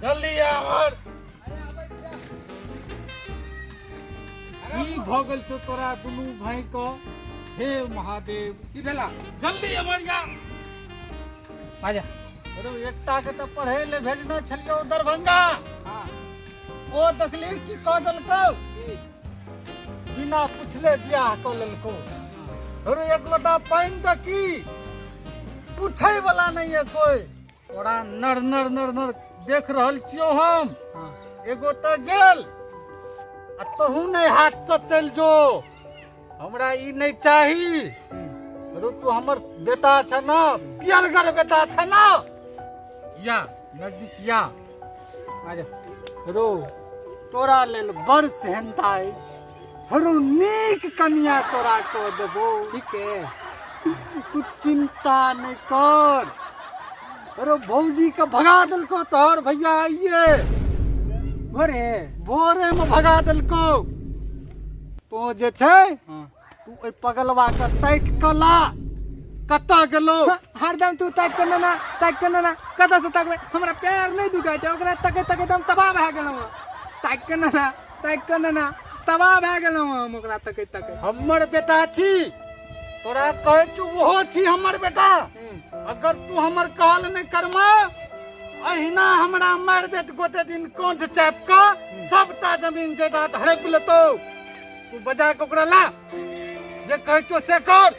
जल्दी आ और की भऽ गेल छौ तोरा दुनू भाई के? हे महादेव, की भेला? जल्दी अमर जा। आजा। अरे एकटा के तऽ पढ़े ले भेजने छलियौ दरभंगा। हाँ। ओ देखली की कऽ देलकौ? बिना पुछले बियाह कऽ लेलकौ। अरे एक लोटा पानि दऽ, की पूछै वाला नहीं है कोई। तोरा नर नर नर नर देख रहल छियौ हम। हाँ। एगो तऽ गेल आ तोहू नहीं हाथ से चलि जो, हमरा ई नहीं चाही। अरे तू हमर बेटा छ ना, पियरगर बेटा छ ना, या नजदीक या। आजा। रो तोरा लेल बड़ सेहनता अछि। हरो नीक कनिया तोरा कऽ देबो। ठीक है, तू चिंता नहीं कर। अरे भौजी के भगा देलको तोहर भैया, आइए भोरे भोरे में भगा देलको। तो जे छै, हाँ। तू ओहि पगलवा के ताकि कऽ ला, कतऽ गेलो? हरदम तू ताकि कऽ ना, ताकि कऽ ना, कतऽ से ताकबै? हमरा पैर नहि दुखाइ छै, ओकरा तकै तकै हम तबाह भए गेलहुँ। ताकि कऽ ना, ताकि कऽ ना, तबाह भए गेलहुँ हम ओकरा तकै तकै। हमर बेटा छी, तोरा कहै छी ओहो छी हमर बेटा। अगर तू हमर कहल नहि करमा, अहिना हमरा मारि देत गोटे दिन, कोंठ चापि कऽ सबटा जमीन जायदाद हड़पि लेतौ। तू बजा के ओकरा ला, जे कहै छौ से कर।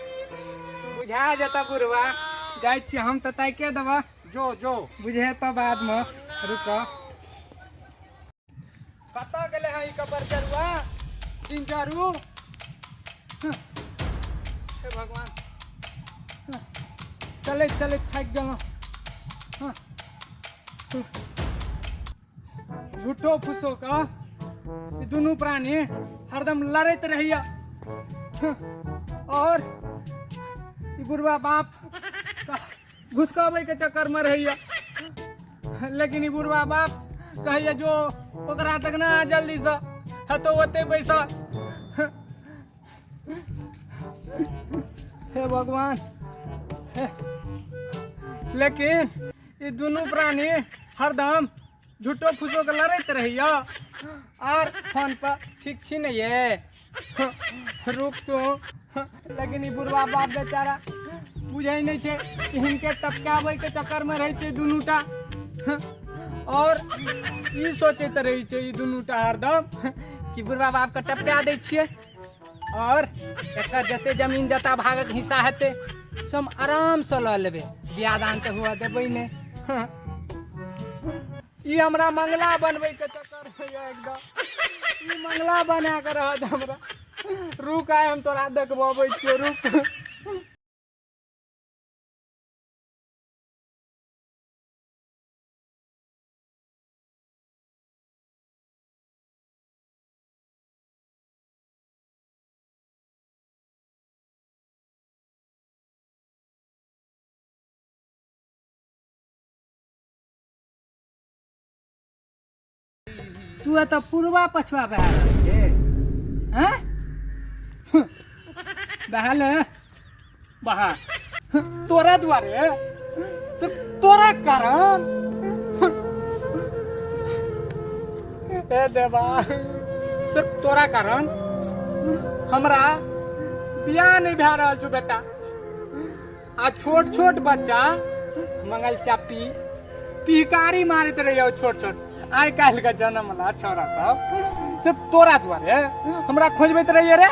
बुझा जेतऽ बुढ़वा, जाइ छी हम तऽ ताके देबऽ। जो जो। बुझेतऽ बादमे, रुक। कतऽ गेलै हँ ई कबर जरुआ तीन जरू? हे भगवान, चलैत चलैत थाकि गेलहुँ। हँ। झूठो फूसो का ई दुनू प्राणी हरदम लड़ैत रहैया और ई बुढ़वा बाप घुसकाबै के चक्कर में रहैया, लेकिन ई बुढ़वा बाप कहैया जो ओकरा तक ना जल्दी से हेतौ ओते पैसा। हे भगवान, हे। लेकिन ई दुनू प्राणी हरदम झूठो फूसो के लड़ैत रहैया आर फोन पर ठीक छी ने ये रुक तू। लेकिन ई बुढ़वा बाप बेचारा बुझै नहि छै कि हिनके टपकाबै के चक्कर में रहै छै दुनूटा, और ई सोचैत रहै छै ई दुनूटा हरदम कि बुढ़वा बाप के टपका दै छियै और एकर जते जमीन जता भागक हिस्सा हेतै से हम आरामसँ लऽ लेबै, बियाह दान तऽ हुअ देबै नहि। ई हमरा मंगला बनबै के चक्कर होइए एकदम, ई मंगला बना के रहत हमरा। रुक, आइ हम तोरा देखबबै छियौ, रुक। तू एतऽ पूर्वा पछुआ बहा रहल छै? हैं बहल बहा, तोरा दुआरे, सिर्फ तोरा कारण। हे देवा, सिर्फ तोरा कारण हमरा बियाह नहीं भए रहल छौ बेटा। आ छोट छोट बच्चा मंगल चापी पिहकारी मारैत रहियो, छोट छोट आइ काल्हि के जन्म वाला छौड़ा सब सिर्फ तोरा दुआरे हमरा खोजबैत रहिए रे।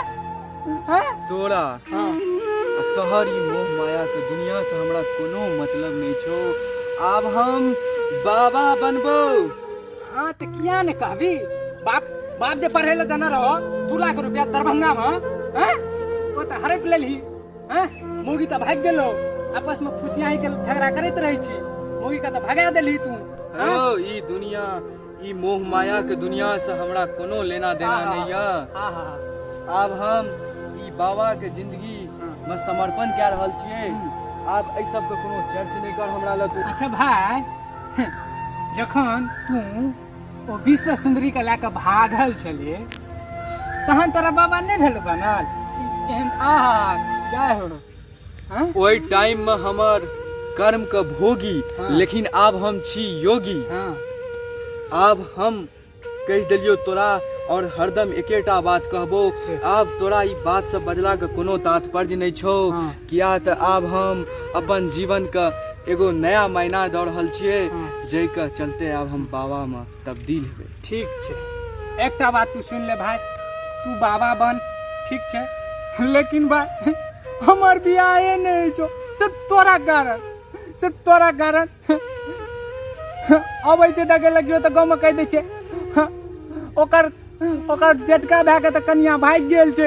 हाँ? तोरा हाँ। आ तोहर ई मोह माया के दुनिया से हमरा कोनो मतलब नहीं छौ। आब हम बाबा बनबो। हाँ तऽ किया ने कहबी? बाप बाप जे पढ़े लए देने रहो 2 लाख रुपया दरभंगा में, हैं, ओ तऽ हड़पि लेलही। हैं, मौगी तऽ भागि गेलो, आपस में फुसियाही के झगड़ा करैत रहै छी, मौगी के तऽ भगा देलही तू। हैं? ओ ई दुनिया, ई मोह माया के दुनिया से हमरा कोनो लेना देना नहीं है। आहा। आब हम ई बाबा के जिंदगी में समर्पण कए रहल छियै। आब एहि सबके कोनो चर्च नहीं कर हमरा लग तू। अच्छा भाई, जखन तू ओ विश्व सुंदरी के लए कऽ भागल छलियै तहन तोरा बाबा नहि भेल बनल एहन? आहा, जय हो। हाँ? ओहि टाइम में हमर कर्म के भोगी, हाँ। लेकिन आब हम छी योगी। हाँ। आब हम कहि देलियौ तोरा और हरदम एकेटा बात कहबो, आब तोरा ई बात सब बजला के कोनो तात्पर्य नहि छौ। किया तऽ आब हम अपन जीवन के एगो नया मायना दऽ रहल छियै, जाहिके चलते आब हम बाबा मे तब्दील हेबै। ठीक छै, एकटा बात तू सुन ले भाई, तू बाबा बन, ठीक छै, लेकिन भाई हमर बियाहे नहि छौ, सिर्फ तोरा कारण, सिर्फ तोरा कारण। अबै छै देखे लगियो तऽ गाँवमे कहि दै छै ओकर ओकर जेठका भायके तऽ कनिया भागि गेल छै।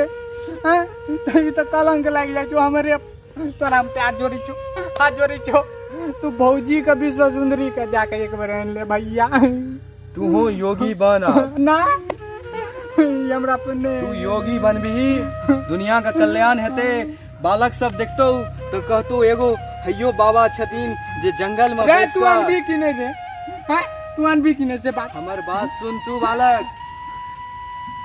हँ, तऽ ई तऽ कलंक लागि जाइ छौ हमरे। तोरा हम प्यार जोड़ै छौ, हाथ जोड़ै छौ, तू भौजी के विश्व सुंदरी के जाके एक बेर आनि ले भैया। तूहो योगी बन आब। ना, ई हमरा पर नहि। तू योगी बनबिही, दुनिया के कल्याण हेतै। बालक सब देखतौ तऽ कहतौ एगो हैयो बाबा छथिन जे जंगल में रे बैस तू कऽ- अनबी कि नहि रे? हैं, तू अनबी कि नहि से बात? हमर बात सुन तू बालक,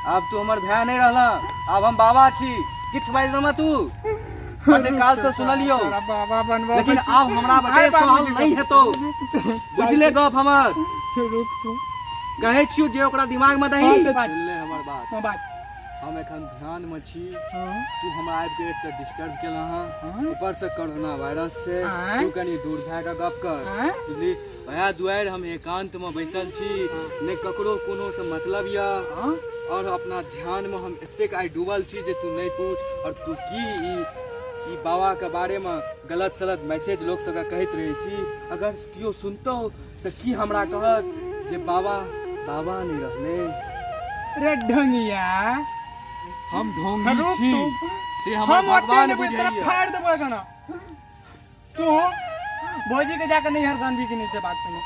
आब तू हमर भाय नहि रहला, आब हम बाबा छी। किछु बाजि देमा तू, बड्ड काल से सुनलियौ, तोरा बाबा बनबा लेकिन आब हमरा बटे आय सहल बाबूजी नहीं हेतौ, बुझले गप हमर? रुक तू, कहै छियौ जे ओकरा दिमाग में दही। हाँ, तऽ बाज। सुनले हमर बात? हाँ, बात। हम एखन ध्यान में छी। हाँ। तू हमरा आबि के एकटा डिस्टर्ब केला हँ, हाँ। ऊपर से कोरोना वायरस छै। आँय? तू कनी दूर भए के गप कर। आँय? बुझली, वएह दुआरि हम एकांत में बैसल छी, नहि ककरो कोनो से मतलब यऽ। हाँ? और अपना ध्यान में हम एतेक आइ डूबल छी जे तू नहि पूछ। और तू की ई बाबा के बारे में गलत सलत मैसेज लोक सबके कहैत रहै छी? अगर केओ सुनतौ तऽ की हमरा कहत जे बाबा बाबा नहि रहलै? रे ढंगिया, हम ढोंगी रुक छी तू। से हमर हम ओते भगवान नहि बुझ, तोरा बुझैया। फाड़ देबो एखन। तू भौजी के जाके नहीं हरसान भी कि नहीं से बात सुनो।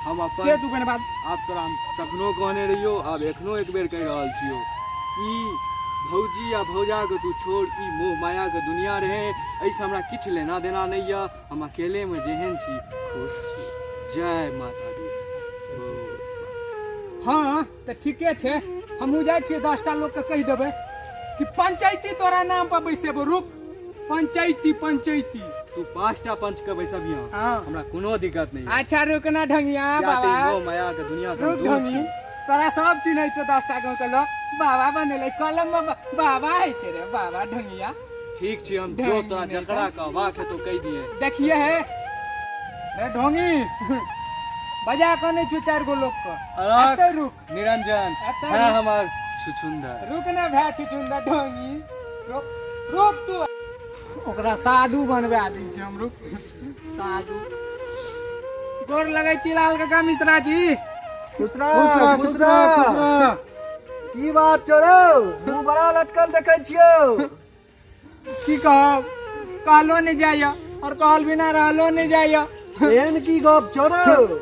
हम अपन से तू कने बात। आब तोरा हम तखनो कहने रहियो, आब एखनो एक बेर कहि रहल छियो, ई भौजी आ भौजा के तू छोड़, ई मोह माया के दुनिया रहे, एहिसँ हमरा किछु लेना देना नहि यऽ। हम अकेले में जेहन छी खुश छी। जय माता दी। हाँ तऽ ठीके छै, हमहूँ जाइ छियै, 10टा लोकके कहि देबै कि पंचायती तोरा नाम पर बैसेबो। रुक, पंचायती पंचायती। तू 5टा पंच के बैसबिही, हाँ। हमरा कोनो दिक्कत नहीं। अच्छा रुक ना ढंगिया किया तऽ ई बाबा, मोह माया के दुनिया से रुक दूर ढंगी, छी। तोरा सब चिन्है छौ 10टा गाँव के लोक। बाबा बनेलै कलम में बाबा होइ छै रे बाबा ढंगिया। ठीक छी हम, जो ढंगी तोरा नहि जकरा तऽ। कहबाक हेतौ कहि दिहे। देखिए हे रे ढोंगी, बजा कऽ नहि छौ 4 गो लोक के। अरे एतै रुक। निरंजन एतै है रुक। हमर छुछुंदर। रुक ना भए छुछुंदर ढोंगी, रुक रुक तू, ओकरा साधु बनवा दै छी हम। रुक, साधु। गोर लगै छी लाल काका, मिश्रा जी। खुश रह, खुश रह, खुश रह। की बात छौ रौ, मुँह बड़ा लटकल देखै छियौ? की कहब, कहलो नहि जाइया और कहल बिना रहलो नहि जाइया। एहन की गप छौ रौ?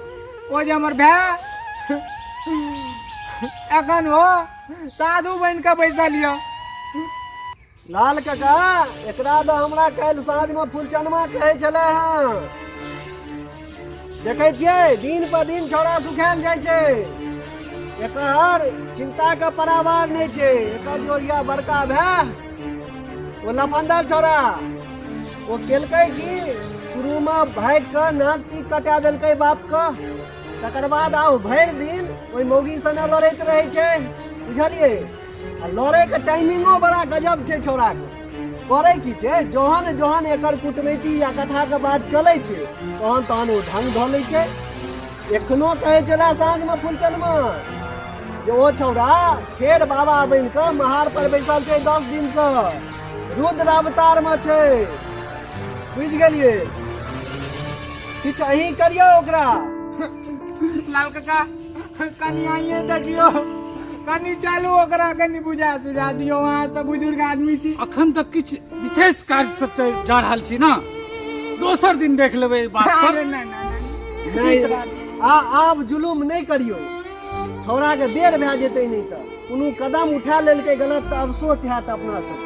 ओ जे हमर भाय एखन ओ साधु बनि कऽ बैसल यऽ। लाल काका, एकरा तऽ हमरा काल्हि साँझ में फूलचनमा कहै छलै हँ। देखै छियै दिन पर दिन छौड़ा सुखायल जाइ छै, एकर चिंता के परावार नहि छै। एकर जो यऽ बड़का भाय ओ लफंदर छौड़ा, ओ केलकै कि शुरू में भागि कऽ नाक टीक कटा देलकै बाप के, तकर बाद आब भरि दिन ओहि मौगी सने लड़ैत रहै छै, बुझलियै? आ लड़ै के टाइमिंगो बड़ा गजब छै छौड़ा के। करै की छै, जहन जहन एकर कुटमैती या कथा के बात चलै छै तहन तहन ओ ढंग धऽ लै छै। एखनो कहै छलै साँझमे फूलचनमा जे ओ छौड़ा फेर बाबा बनि कऽ महार पर बैसल छै, 10 दिनसँ रुद्र अवतारमे छै, बुझि गेलियै? किछु अहीं करियौ ओकरा। लाल काका, कनि आइए देखियौ, कनि चलू, ओकरा कनि बुझा सुझा दियौ, अहाँ सब बुजुर्ग आदमी छी। अखन तक किछु विशेष कार्य से जा रहल छी ना, दोसर दिन देख लेबै ई बात पर। अरे नहि नहि नहि, आ आब जुलुम नहि करियौ, छौड़ाके देर भए जेतै, नहि तऽ कोनो कदम उठा लेलकै गलत तऽ अफसोस हैत अपना सब।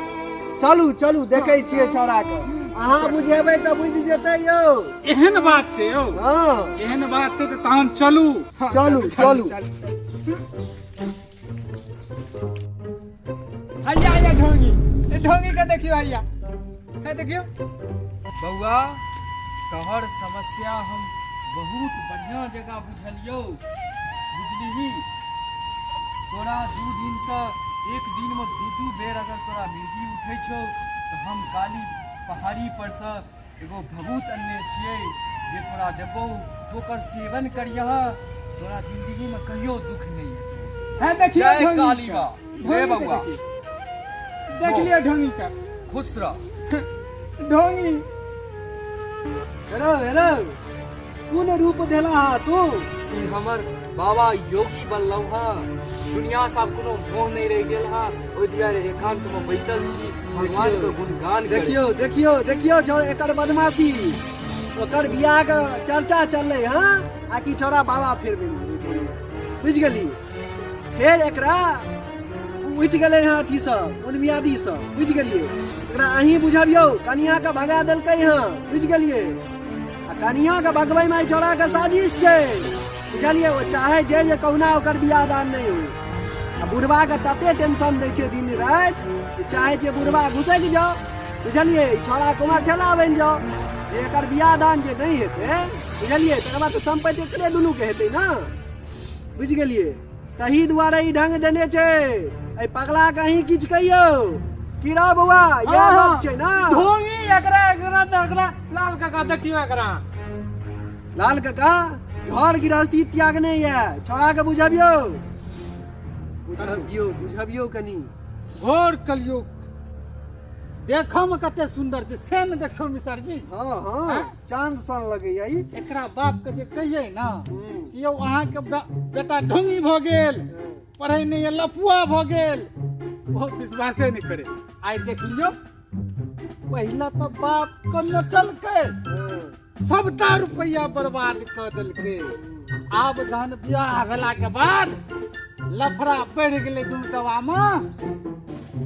चलू चलू, देखै छियै छौड़ाके, अहाँ बुझेबै तऽ बुझि जेतै यौ। एहन बात छै यौ? हँ, एहन बात छै तऽ तहन चलू। चलू चलू। हैया हैया ढोंगी, ए ढोंगी के देखियो, हैया है देखियो। बौआ, तोहर समस्या हम बहुत बढ़िया जगह बुझलियौ। बुझलिही? तोरा 2 दिनसँ एक दिनमे 2-2 बेर अगर तोरा मिर्गी उठै छौ तऽ हम काली पहाड़ी परसँ एगो भभूत अनने छियै जे तोरा देबौ, तू ओकर सेवन करियह, तोरा जिंदगीमे कहियो दुख नहि हेतौ। है देखियौ जय ढोंगी काली के। बा। हे ढोंगी के बबुआ। देखियौ। देख लियौ ढोंगी के। खुश रह। ढोंगी। हेलो हेलो, कोन रूप देला हा तू? ई हमर बाबा योगी बनलहुँ हँ, दुनिया से आब कोनो मोह नहीं रहि गेल हँ, ओहि दुआरे एकांत में बैसल छी, भगवान के गुणगान करै देखियौ छी। देखियौ देखियौ, एकर बदमाशी, ओकर बियाह के चर्चा चललै हँ आ कि छौड़ा बाबा फेर बनि गेलै, बुझि गेली? फेर एकरा उठि गेलै हँ अथी सब, उन्मियादी सब, बुझि गेलियै? एकरा अहीं बुझबियौ, कनिया के भगा देलकै हँ, बुझि गेलियै? आ कनिया के भगबै मे छौड़ा के साजिश छै, बुझलियै? ओ चाहे जे जे कहुना ओकर बियाह दान नहि होइ। आ बुढ़वा के तते टेंशन दै छै दिन राति, चाहे छै बुढ़वा घुसकि जाओ, बुझलियै? छौड़ा कुमार ठेला बनि जाओ, जे एकर बियाह दान जे नहि हेतै, बुझलियै? तकर बाद तऽ सम्पत्ति एकरे दुनू के हेतै ने, बुझि गेलियै? तही दुआरे ई ढंग देने छै। एहि पगला के अहीं किछु कहियौ की रौ बौआ, इएह गप छै ने? ढोंगी एकरा एकरा तऽ एकरा लाल काका देखियौ एकरा। लाल काका घर गृहस्थी त्यागने ये, छोड़ा के बुझबियौ बुझबियौ बुझबियौ कनी। घोर कलयुग, देखऽ मे कते सुंदर छै से ने देखियौ मिसर जी। हाँ हाँ, चांद सन लगैया ई। एकरा बाप के जे कहियै ना कि यौ अहाँके बेटा ढोंगी भऽ गेल, पढ़ै नहि यऽ, लफुआ भऽ गेल, ओ विश्वासे नहि करे। आइ देख लियौ, पहिला तऽ बाप के नचलकै, सबटा रुपैआ बर्बाद कऽ देलकै। आब जहन बियाह भेला के बाद लफड़ा बढ़ि गेलै दुनू दवामे,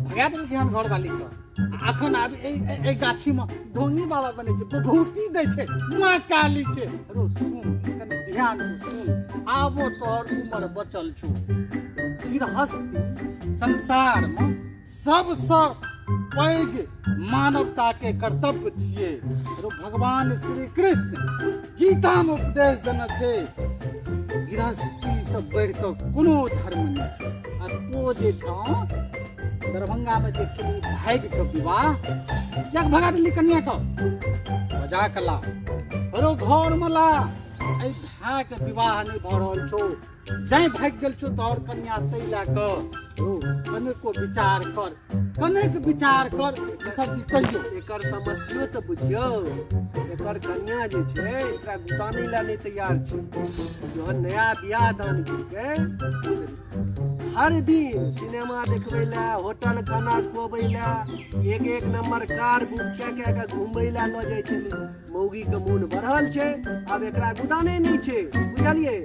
भगा देलकै हन घरवाली के। आ अखन आब एहि गाछीमे ढोंगी बाबा बनै छै, विभूति दै छै माँ काली के। रो सुन, कनि ध्यान से सुन, आबो तोहर उमर बचल छौ। गृहस्थी संसारमे सबसँ पैघ मानवता के कर्तव्य छियै। रो भगवान श्री कृष्ण गीता में उपदेश देने छै, गृहस्थी से बढ़ि कऽ कोनो धर्म नहि छै। आ तो जे छौ दरभंगा में जे केली भागि कऽ विवाह, कियाक भगा देली कन्या के? बजा कऽ ला, रो घर में ला, एहि भाय के विवाह नहि भऽ रहल छौ, जाय भागि गेल छौ तोहर कन्या ताहि लए कऽ। हो कनेको विचार कर, कनेक विचार कर, सब चीज कहियौ। एकर समस्यो तऽ बुझियौ, एकर कन्या जे छै एकरा गुतानै लए नहि तैयार छै। जहन नया बियाह दान केलकै, हर दिन सिनेमा देखबै लए, होटल खाना खुअबै लए, एक एक नंबर कार बुक कए कए कऽ घुमबै लए लऽ जाइ छलै। मौगीके मोन बढ़ल छै, आब एकरा गुदानै नहि छै, बुझलियै?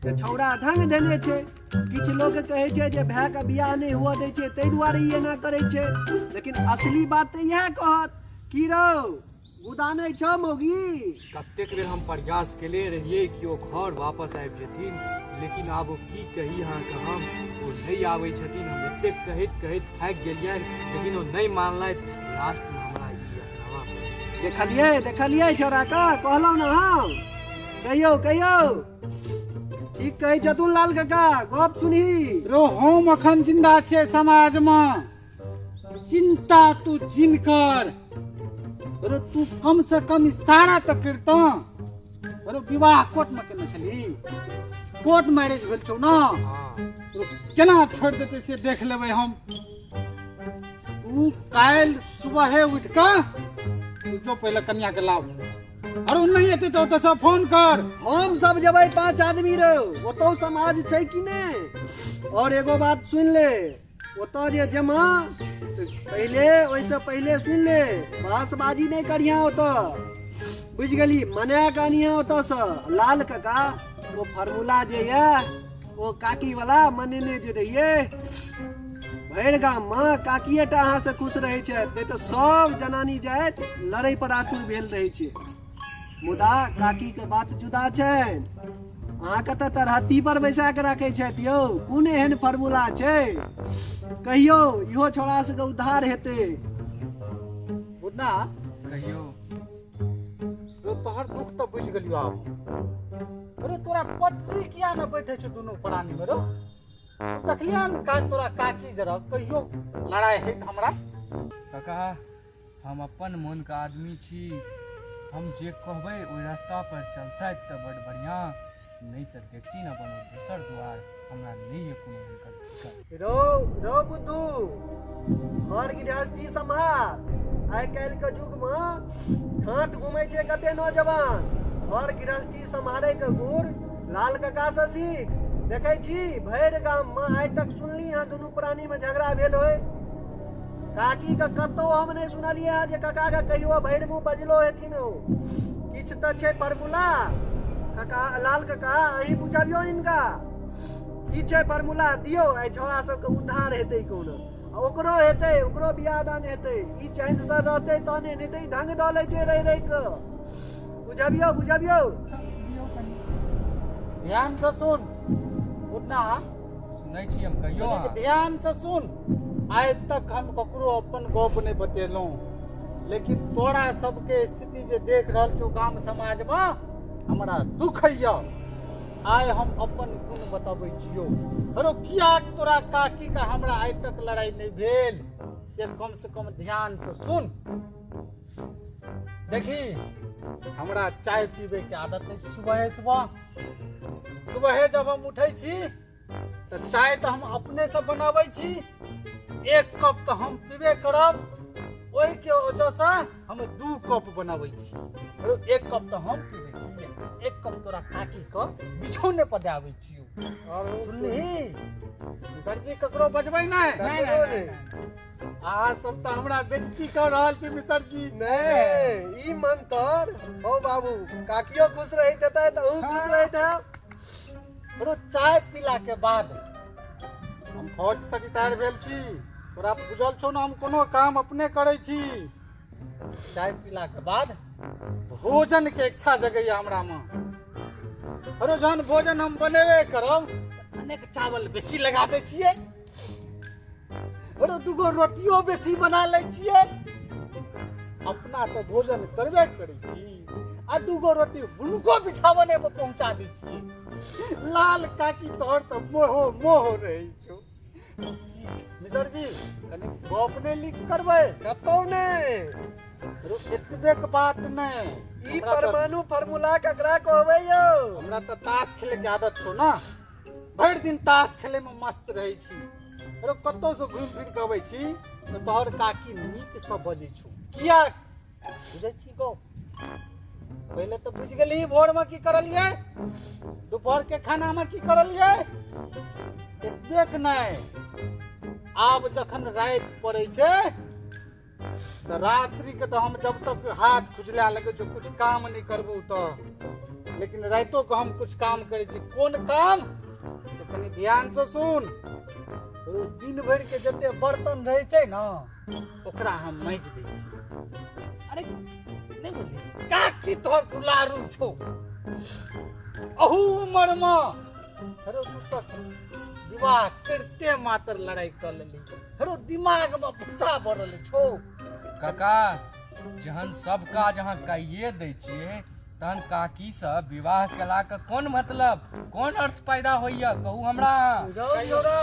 तऽ छौड़ा ढंग देने छै। किछु लोक कहै छै जे भायके बियाह नहि हुअ दै छै ताहि दुआरे ई एना करै छै, लेकिन असली बात तऽ इएह कहत की रौ गुदानै छौ मौगी? कतेक बेर हम प्रयास केले रहियै कि ओ घर वापस आबि जेथिन, लेकिन आब ओ की कही अहाँके हम, ओ नहि आबै छथिन। हम एतेक कहैत कहैत थाकि गेलियनि, लेकिन ओ नहि मानलथि। लास्टमे हमरा ई अपनावा पड़ल। देखलियै देखलियै छौड़ा के, कहलहुँ ने हम। कहियौ कहियौ, ठीक कहै छथुन लाल काका, गप सुनही। रो हम अखन जिंदा छियै समाज मे, चिंता तू जिन कर। रो तू कम से कम इशारा तऽ करतह। रो विवाह कोर्ट मे केने छली, कोर्ट मैरिज भेल छौ ना? रो केना छोड़ि देतै से देख लेबै हम। तू काल्हि सुबहे उठि कऽ तू जो पहिले कन्या के लाव, अरे नहीं एते तऽ ओतऽ फोन कर। हम सब जेबै 5 आदमी रौ, ओतौ समाज छै कि नहि? और एगो बात सुनि ले, ओतऽ जे जेमा पहिले ओहिसँ पहिले सुनि ले, बहसबाजी नहि करिहा ओतऽ, बुझि गेली? मना कऽ अनिहा ओतऽसँ। लाल काका ओ फार्मूला जे यऽ ओ काकी वाला मनेने जे रहियै, भरि गाममे काकिए टा अहाँसँ खुश रहै छथि, नहि तऽ सब जनानी जाइत लड़ै पर आतुर भेल रहै छै। मुदा काकीके बात जुदा छनि, अहाँके तऽ तरहत्ती पर बैसा कऽ राखै छथि यौ। कोन एहन फार्मूला छै कहियौ, इहो छौड़ा सबके उद्धार हेतै। बुढ़ना कहियौ। तोहर दुख तऽ बुझि गेलियौ आब। अरे तोरा पटरी किया ने बैठे छौ दुनू प्राणी में रो? देखलियन का तोरा काकी जरा कहियो लड़ाई है हमरा? काका, हम अपन मोनके आदमी छी, हम जे कहबै ओहि रास्ता पर चलतै तऽ बड़ बढ़िआँ, नहि तऽ देखती ने अपन दोसर दुआर, हमरा नहि यऽ कोनो हुनकर दिक्कत। रौ रौ बुद्धू, घर गृहस्थी सम्हार। आइ काल्हि के युग मे ठाठ घुमै छै कते नौजवान। घर गृहस्थी सम्हारे के गुर लाल काका से सीख। देखै छी भरि गाम मे आइ तक सुनली हँ दुनू प्राणी मे झगड़ा भेल होय? काकी के कतौ हम नहि सुनलियै हँ जे काका के कहियो भरि मुँह बजलो हेथिन। ओ किछु तऽ छै फॉर्मूला। काका, लाल काका, अहीं बुझबियौ हिनका की छै फॉर्मूला। दियौ, एहि छौड़ा सबके उद्धार हेतै कोनो, आ ओकरो हेतै, ओकरो बियाह दान हेतै, ई चैनसँ रहतै तहने, नहि तऽ ई ढंग दऽ लै छै रहि रहि कऽ। बुझबियौ, बुझबियौ। ध्यान से सुन उठना। सुनै छी हम, कहियो अहाँ। ध्यान से सुन, आइ तक हम ककरो अपन गप नहि बतेलहुँ, लेकिन तोरा सबके स्थिति जे देख रहल छौ गाम समाजमे, हमरा दुख होइए। आइ हम अपन गुण बतबै छियौ। हरो, किया तोरा काकी का हमरा आइ तक लड़ाई नहि भेल, से कम से कम ध्यान से सुन। देखी, हमरा चाय पीबै के आदत नहि। सुबह सुबह सुबह जब हम उठै छी तऽ चाय तऽ हम अपने से बनाबै छी। एक कप तऽ हम पीबे करब, ओहिके वजहसँ हम 2 कप बनाबै छी। आरो एक कप तऽ हम पीबै छी, एक कप तोरा काकी के बिछौने पर दए आबै छियौ। सुनलिही मिसर जी, ककरो बजबै नहि। ककरो नहि। अहाँ सब तऽ हमरा बेइज्जती कऽ रहल छी मिसर जी। नहि, ई मंतर हो बाबू, काकियो खुश रहैत हेतै तऽ अहूँ खुश रहैत हैब। बरो, चाय पीला के बाद हम फौज से रिटायर भेल छी, तोरा बुझल छौ ने, हम कोनो काम अपने करै छी। चाय पीला के बाद भोजन के इच्छा जगैया हमरा में। अरे, जहन भोजन हम बनेबे करब तऽ कनेक चावल बेसी लगा दै छियै, अरे दूगो रोटियो बेसी बना लै छियै। अपना तऽ भोजन करबे करै छी आ दूगो रोटी हुनको बिछावने पर पहुंचा दै छियै। लाल काकी तोहर तऽ मोहो मोहो रहै छौ। तू सीख मिसर जी, कनि गप नहि लीक करबै। कतौ नहि। एतबेक बात नहि। ई परमाणु फार्मूला ककरा कहबै यौ? हमरा तऽ ताश खेले के आदत छौ ने, भरि दिन ताश खेले में मस्त रहै छी। अरे, कतौ से घुमि फिर के अबै छी तऽ तोहर काकी नीक से बजै छौ। किया बुझै छी गप? पहिले तऽ बुझि गेलही भोर में की करलियै, दोपहर के खाना में की करलियै। एतबेक नहि, आब जखन राति पड़ै छै तऽ रात्रि के तऽ हम जब तक हाथ खुजला लगै छौ कुछ काम नहि करबौ तऽ, लेकिन रातिो के हम कुछ काम करै छी। कोन काम से कनि ध्यान से सुन। दिन भरि के जते बर्तन रहै छै ने, ओकरा हम माजि दै छी। अरे नहि बुझली, काकी तोहर दुलारू छौ अहू उमर मे। अरे तू तऽ विवाह करिते मात्र लड़ाई कऽ लेली। अरे दिमाग मे भूसा भरल छौ। काका, जहन सब काज अहाँ काइए दै छियै तहन काकीसँ विवाह केलाके कोन मतलब, कोन अर्थ पैदा होइया, कहू हमरा अहाँ। रौ छोरा,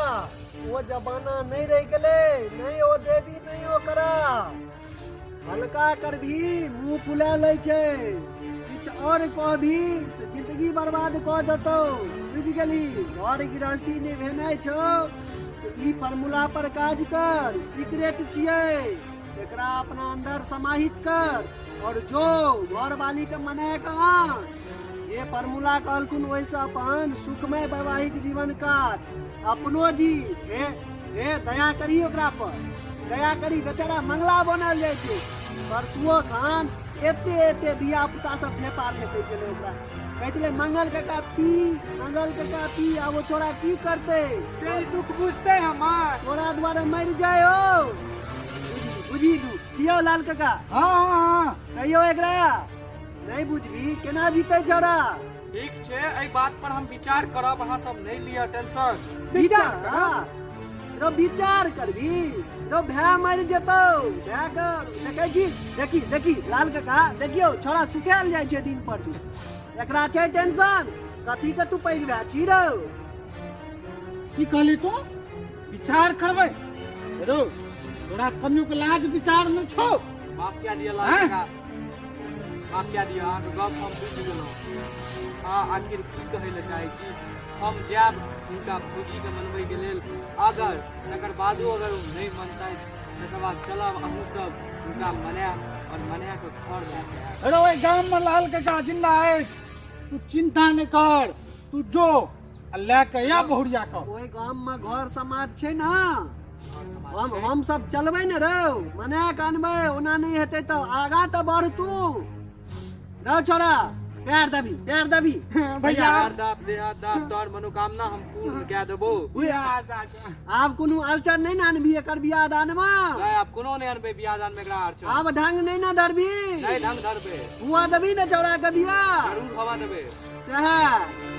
ओ जमाना नहि रहि गेलै, नहि ओ देवी, नहि ओकरा। हल्का करभी मुंह फुला लै छै, किछु आओर कहबी तऽ जिंदगी बर्बाद कऽ देतौ। बुझि गेली? घर गृहस्थी निभेनाइ छौ तऽ ई फॉर्मूला पर काज कर। सीक्रेट छियै, एकरा अपना अंदर समाहित कर और जो घरवाली के मना के आन। जे फॉर्मूला कहलखुन ओहिसँ अपन सुखमय वैवाहिक जीवन काट, अपनो जी। हे हे, दया करी ओकरा पर, दया करी। बेचारा मंगला बनल जाइ छै। परसुओ खान एते एते धिया पुता सब ढेपा फेकै छलै ओकरा, कहै छलै मंगल काका पी, मंगल काका पी। आब ओ छोड़ा की करतै? से ई दुख बुझतै हमर? तोरा दुआरे मरि जाय हो। बुझी बुझी दू कियो लाल काका। हाँ हाँ हाँ कहियो एकरा नहि बुझबी, केना जीतै छोड़ा? ठीक छै, एहि बात पर हम विचार करब, अहाँ सब नहि लिअ टेंशन। विचार, हाँ रो विचार करबी रो, भाय मरि जेतौ भाय के। देखै छी, देखी देखी लाल काका, देखियौ छोड़ा सुखायल जाइ छै दिन पर दिन। एकरा छै टेंशन। कथी के तू पैघ भए छी रौ? की कहली तू? विचार करबै रो, तोरा कनियोक लाज विचार नहि छौ? माफ कए दिअ लाल आँय? काका, माफ कए दिअ। अहाँके गप हम बुझि गेलहुँ। अहाँ आखिर की कहै लए चाहै छी। हम जायब हिनका भौजीके मनबैके लेल, अगर तकर बादो अगर ओ नहि मनतथि तकर बाद चलब अहूँ सब हुनका मनायब आओर मना कऽ घर लए कऽ आयब। अरे ओहि गाम मे लाल काका जिन्दा अछि, तू चिंता नहि कर, तू जो आ लए कऽ या बहुरिया कऽ। ओहि गाम मे घर समाज छै ने, घर समाज हम छै। हम सब चलबै ने रौ, मना कऽ अनबै। ओना नहि हेतै तऽ आगाँ तऽ बढ़ तू रौ छोड़ा। पैर दबी, पैर दबी। भैया पैर दाब, देह हाथ दाब, तोहर मनोकामना हम पूर्ण कए देबो। आब कोनो अड़चन नहि ने अनबी एकर बियाह दान मे? नहि, आब कोनो नहि अनबै बियाह दान मे एकरा अड़चन। आब ढंग नहि ने धरबी? नहि, ढंग धरबै। हुआ देबी ने चौड़ा के बियाह? जरूर हवा देबै। सएह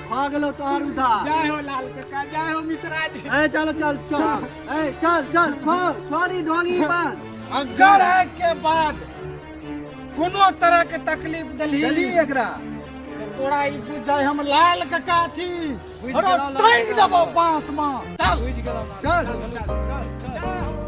भऽ गेलौ तोहर उधार। जय हो लाल काका, जय हो मिश्रा जी। ए चल चल चल, ए चल चल, छोड़ छोड़ ई ढोंगी पर। अगर आय के बाद कोनो तरह के तकलीफ देलही देली एकरा तऽ तोरा ई बुझ जाय हम लाल काका छी। बुझि अरे गेलहुँ लाल टांगि काका। देबौ बांस मे। चल बुझि गेलहुँ लाल। चल जय हो।